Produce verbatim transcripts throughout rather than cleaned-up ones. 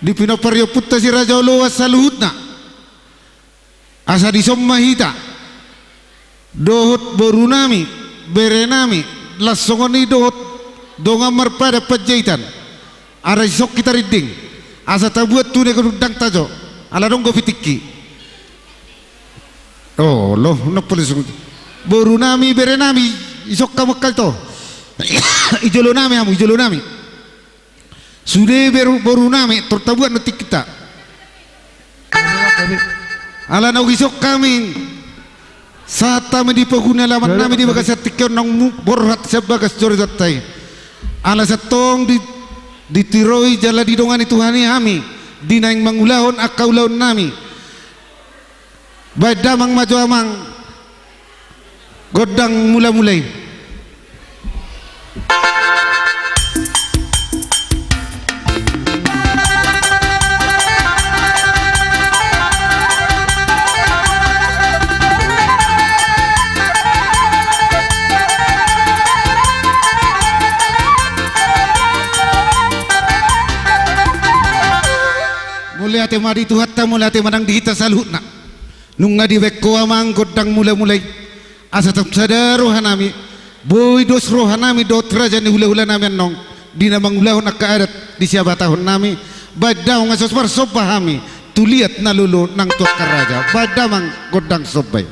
di pinompar ni ompunta si Raja Oloan saluhutna. Asa dison ma hita dohot borunami, berenami, laos songon i dohot dongan marpadan Panjaitan. Ala dison hita rinding, asa tabuat tu na godang tajo, ala dong dope tingki. Olo, nang pola songon i. Borunami, berenami, dison hamu angka ito. Di jolonami hamu, di jolonami. Sude beru, borunami, tor tabuat non tingkinta. Ala naung dison hami, sahat hami di pogu ni alamannami di bagasan tingki on, naung mu-, borhat sian bagas joro jattai. Ala santong di, ditiroi jala didongani Tuhan i hami, di naeng mangulahon angka ulaonnami. Baen damang ma jo amang gondang mulamula i. Mauliate ma di Tuhanta, mauliate ma nang di hita saluhutna. Nunga dibaen ho amang gondang mulamula i, asa tung sada rohanami, boi dos rohanami dohot raja ni hulahulanami annon, di na mangulahon angka adat di sihabatahonnami. Baen damang asa marsomba hami tu liat na lolo nang tu angka raja. Baen damang gondang somba i.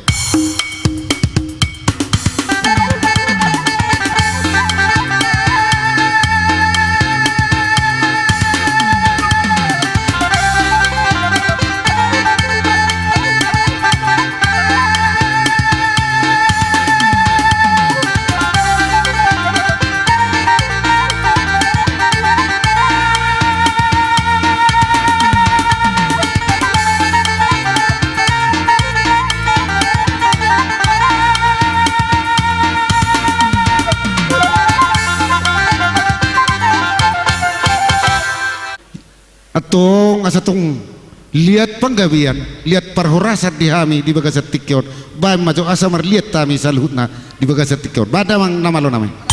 Antong asa tung liat panggabean, liat parhorasan di hami di bagasan tingki on. Baen ma jo asa marliat hami saluhutna di bagasan tingki on. Baen damang na malo nami.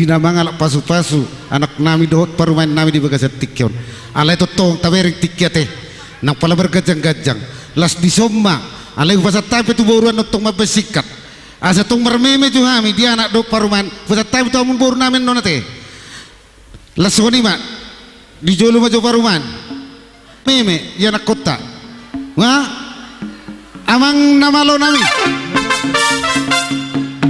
Di na mangalap pasupasu anaknami dohot parumaennami di bagasan tingki on. Alai tongtong tabereng tingki ate, nang pala marganjangganjang. Las dison ma, alai hupasahat hami pe tu boru annon tong mambaen singkat. Asa tong marmeme jo hami di anak dohot parumaen, hupasahat hami tu hamu borunami annon ate. Las songon i ma. Di jolo ma jo parumaen. Meme, ia na kota. Nga, amang na malonami.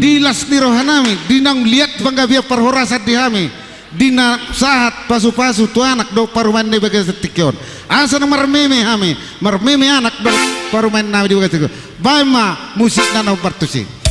Di las ni rohanami, di naung liat panggabean parhorasan di hami, di na sahat pasupasu tu anak dohot parumaen na di bagasan tingki on. Asa na marmeme hami, marmeme anak dohot parumaennami di bagasan tingki on. Baen ma musikna na hombar tusi.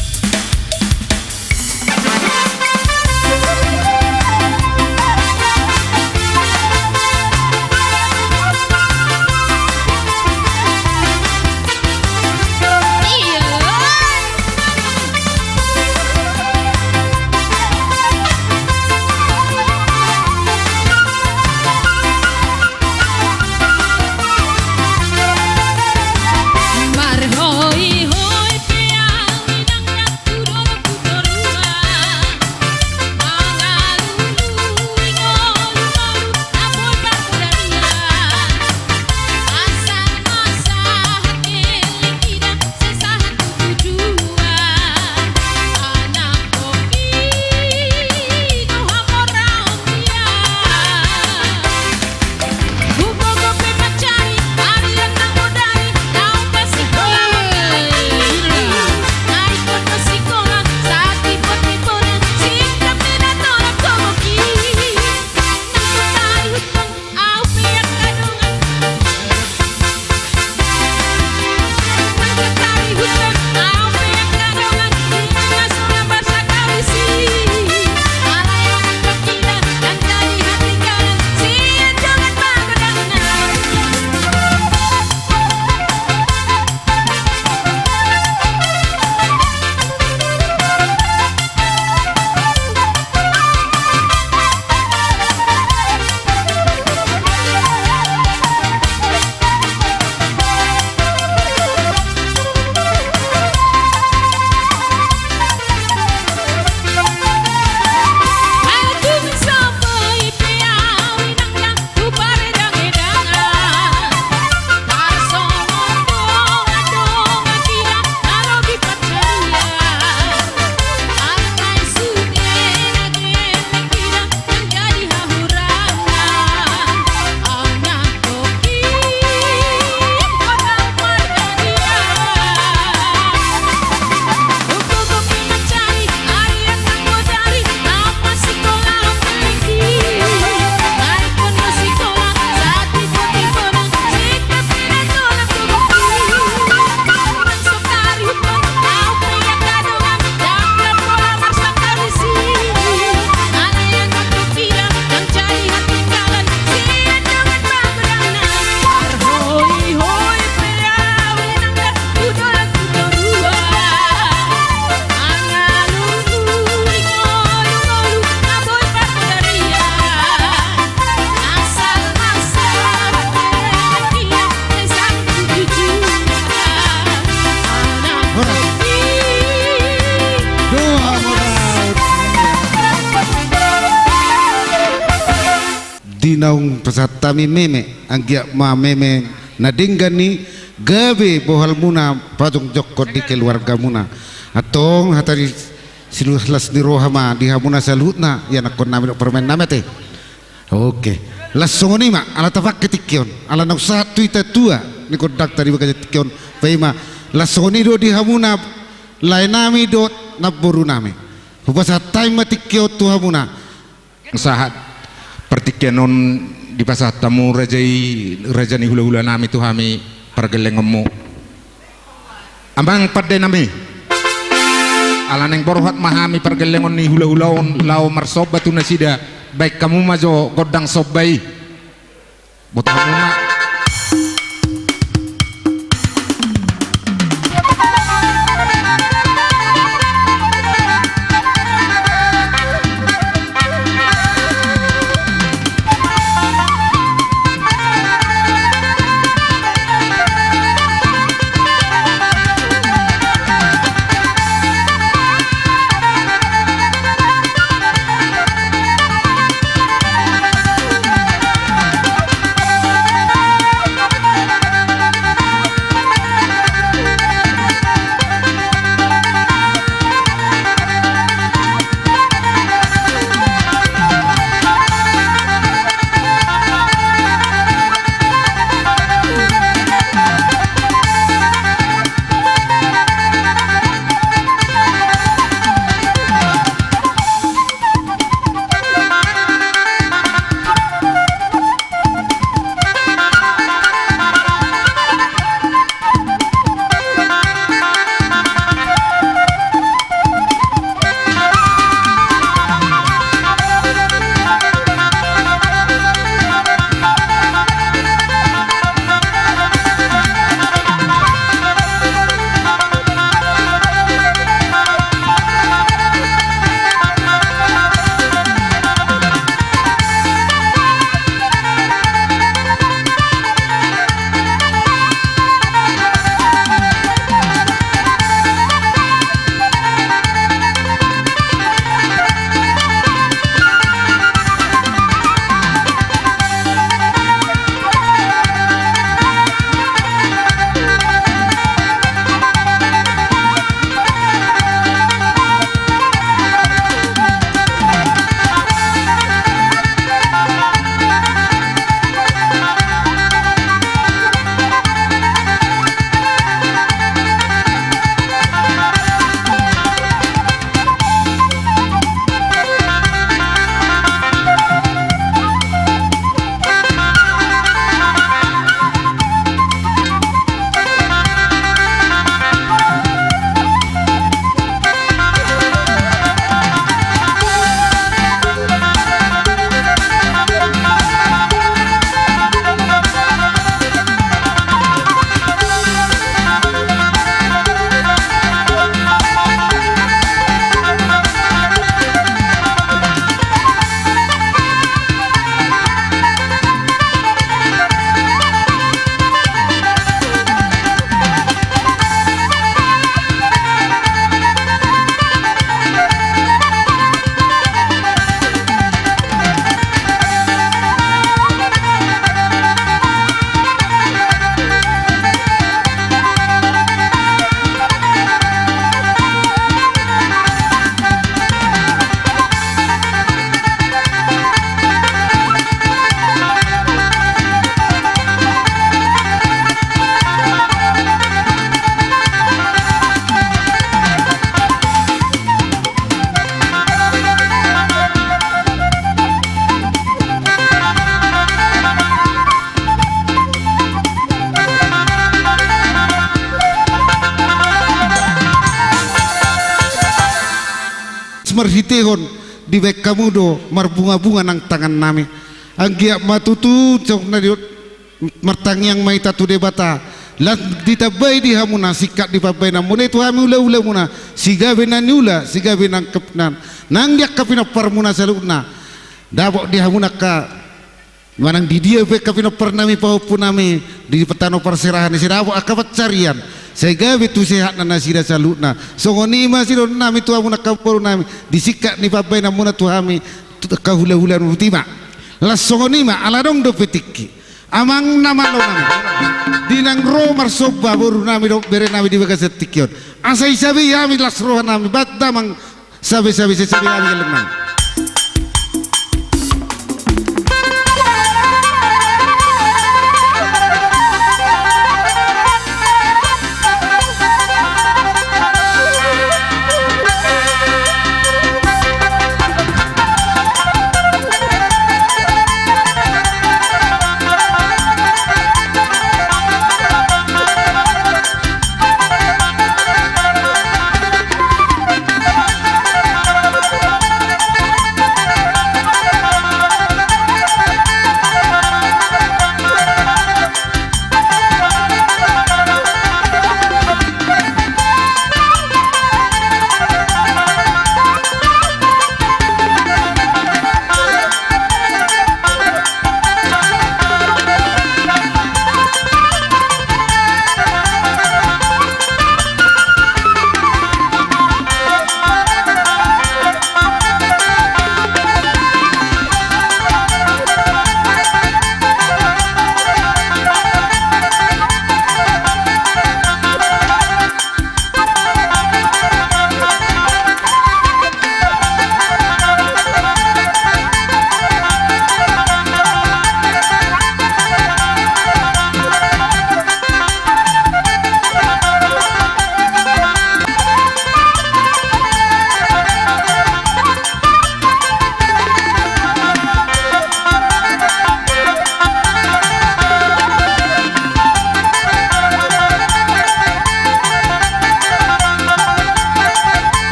Di naung pasahat hami meme, anggiat ma meme na denggan i, gabe bohalmuna pajongjongkon di keluargamuna. Antong hata ni silas ni roha ma di hamuna saluhutna, ianakkonnami dohot parumaennami ate. Oke. Las songon i ma, ala tapangke tingki on. Ala naung sahat tu hita tua ni kondangta di bagasan tingki on. Paima, las songon i do di hamuna laenami dohot namborunami. Hupasahat hami ma tingki on tu hamuna. Sahat partingkian on dipasahat hamu raja i, raja ni hulahulanami tu hami pargellengonmu. Amang pandenami, ala naeng borhat ma hami pargellengon ni hulahula on laho marsomba tu nasida, baen hamu ma jo gondang somba i. Boto hamu ma. marhitehon dibaen hamu do marbungabunga nang tangannami. Anggiat ma tutu songon na di martangiang ma hita tu Debata, laos ditambai di hamuna singkat ni pambaenanmuna i tu hami hulahulamuna, sigabe na niula, sigabe nang kep-, nang, nang di angka pinomparmuna saluhutna. Dapot di hamuna angka manang di dia pe angka pinomparnami pahompunami di tano parserahan i, sai dapot angka pansarian, sai gabe tu sehatna nasida saluhutna. Songon i ma sidohononnami tu hamuna angka borunami di singkat ni pambaenanmuna tu hami, tu angka hulahulamuna i ma. Laos songon i ma, ala adong dope tingki, amang na malonami, di naeng ro marsomba borunami dohot berenami di bagasan tingki on, asa isabei hami las rohanami, bahen damang sabei-sabei, sai sabei hami gelleng nami.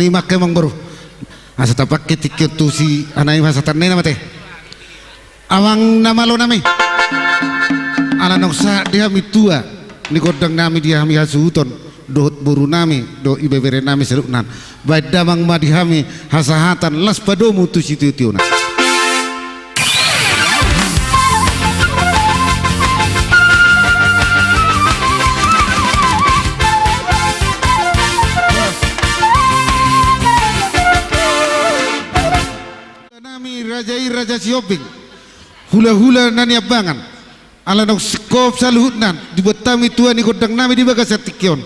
Ni mangke amang boru. Asa tapangke tingki on tu si ana i ma asa tanda i nama te. Amang na malonami, ala naung sahat di hami tua ni gondangnami di hami hasuhuton dohot borunami dohot ibeberenami saluhutna, bahen damang ma di hami hasahatan laos padomu tu sitiotiona. Nami raja i Raja Sihombing, hulahula na niambangan, ala naung singkop saluhutna dibuat hami tua ni gondangnami di bagasan tingki on.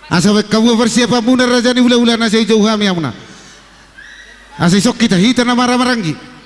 Asa bahen hamu ma parsiapanmuna raja ni hulahula na sai jou hami hamuna. Asa ison hita, hita na maramaranggi.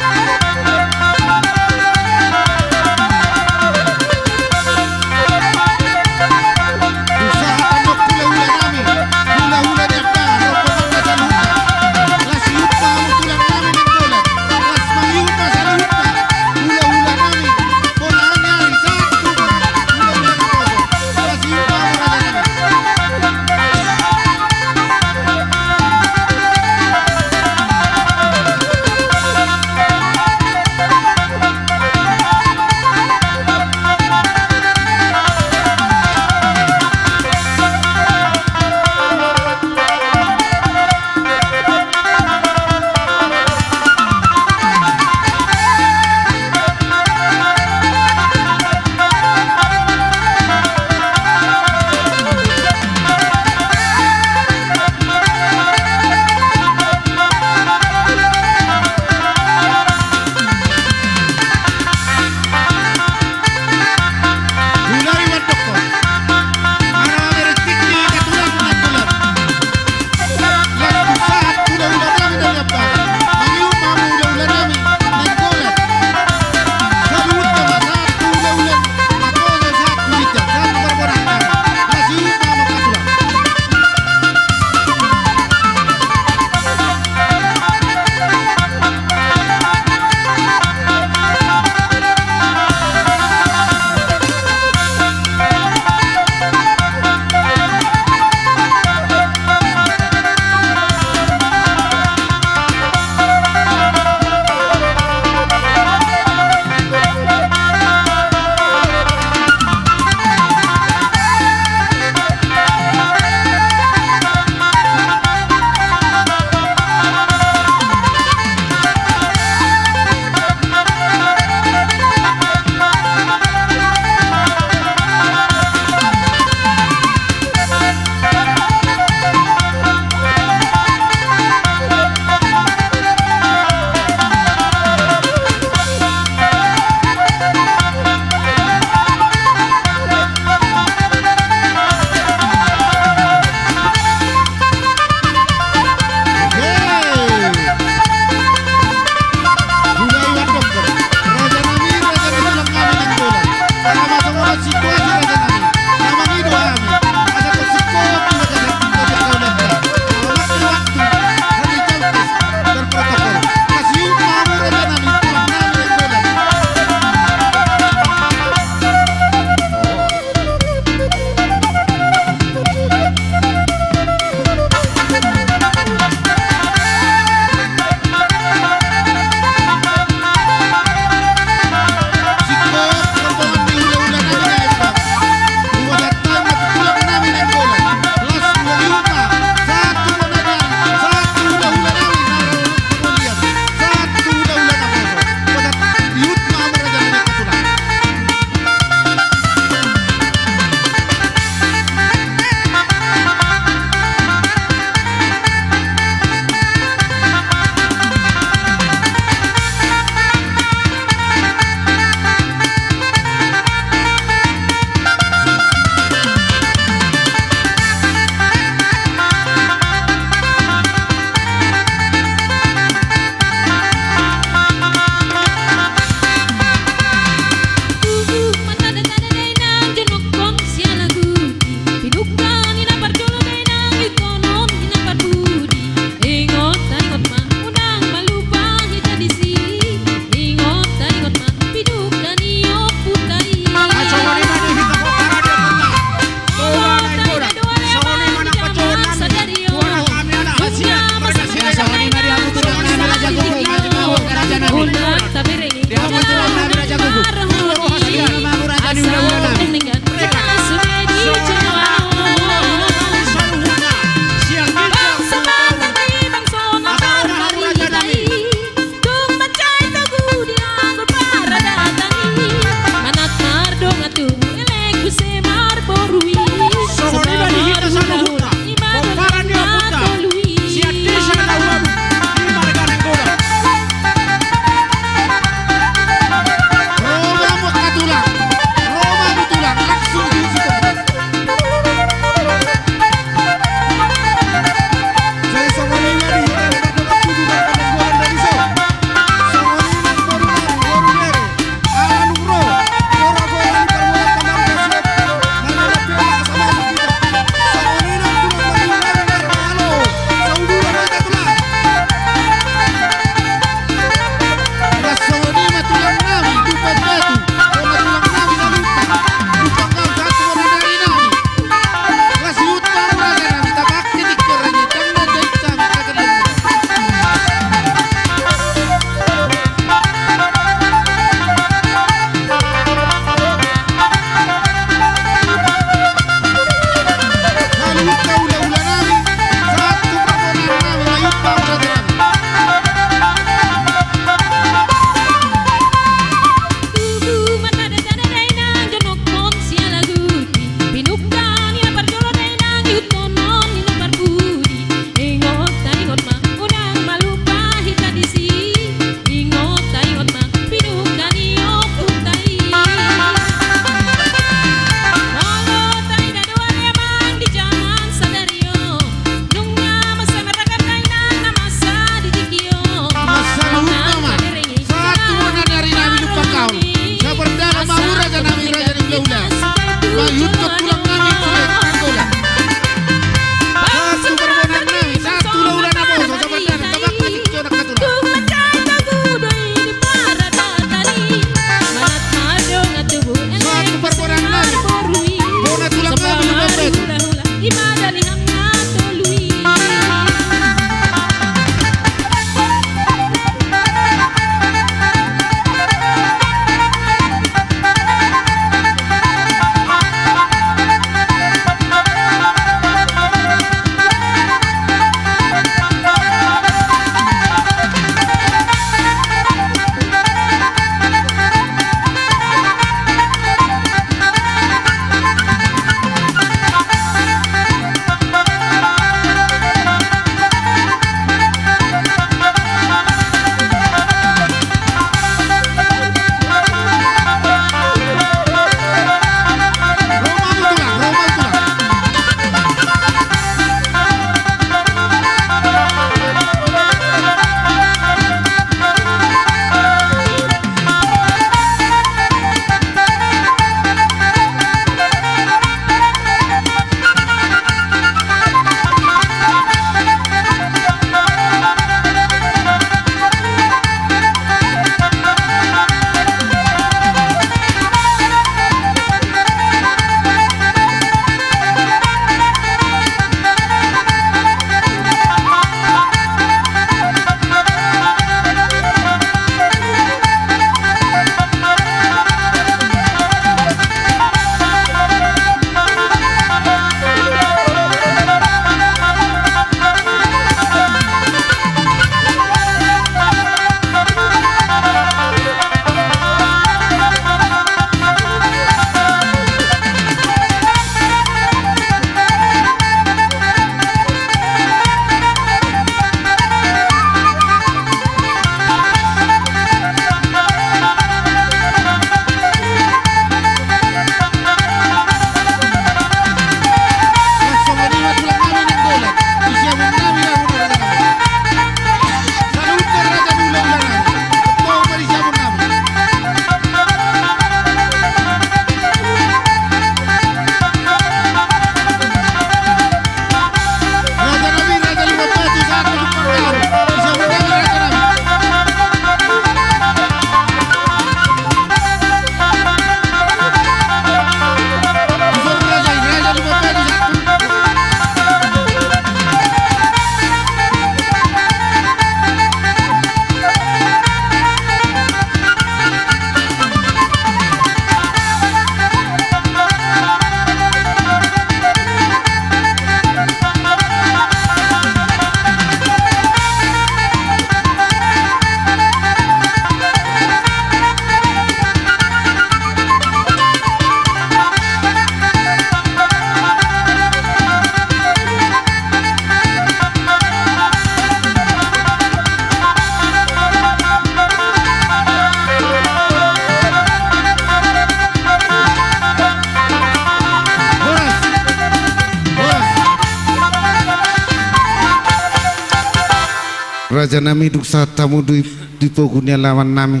Raja nami, dung sahat hamu di, di pogu ni alaman nami,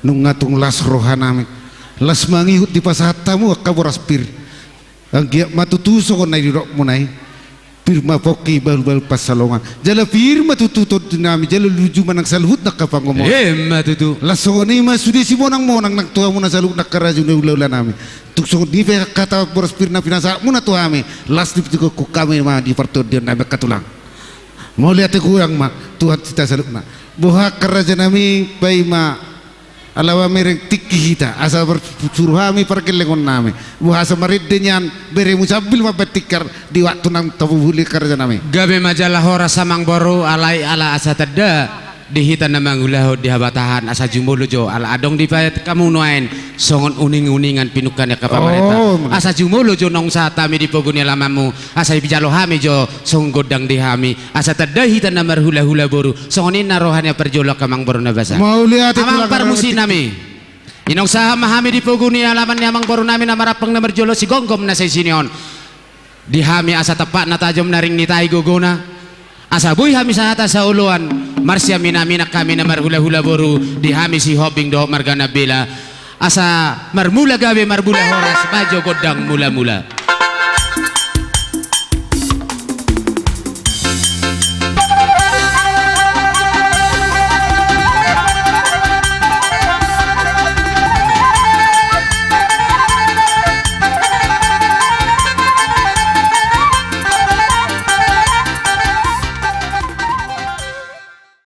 nunga tung las roha nami, las mangihut dipasahat hamu angka boras pir. Anggiat ma tutu songon na nidokmuna i, pir ma pongki bahulbahul pansalongan. Jala pir ma tutu tondi nami, jala luju ma nang saluhut angka pangomoan. Emma tutu. Las songon i ma sude simonangmonang nang tu hamuna saluhut angka rajuna hulahula nami. Tung songon i pe angka hata boras pir na pinasahatmuna tu hami, las dipitikkokkon hami ma di partondion nami angka tulang. Mauliate godang ma, Tuhan, tu hita saluhutna. Boha angka raja nami, paima ala mamereng tingki hita, asa marsuru hami pargellengon nami. Boha asa marende nian beremu sambil mambaen tingki di waktu naung tabuhuli angka raja nami. Gabe ma jala horas amangboru, alai ala asa tanda di hita na mangulahon di habatahan, asa jumolo jo ala adong dipaet hamu nuaeng songon uninguningan pinungka ni angka pamarenta. Oh, asa jumolo jo naung sahat hami di pogu ni alamanmu, asa ipijalo hami jo songon gondang di hami, asa tanda hita na marhulahula boru, songon i na roha ni parjolo angka amangboru na basa. Mauliate. Amang parmusi nami, i naung sahat ma hami di pogu ni alaman ni amangboru nami na marampang na marjolo, sigomgom na saisi ni on. Di hami asa tampakna tajom, na ring ni tahi gogona, asa boi hami sahat asa oloan, marsiaminaminan hami na marhulahula boru, di hami Sihombing dohot marga Nambela, asa marmula gabe marmula horas, bahen jo gondang mulamula.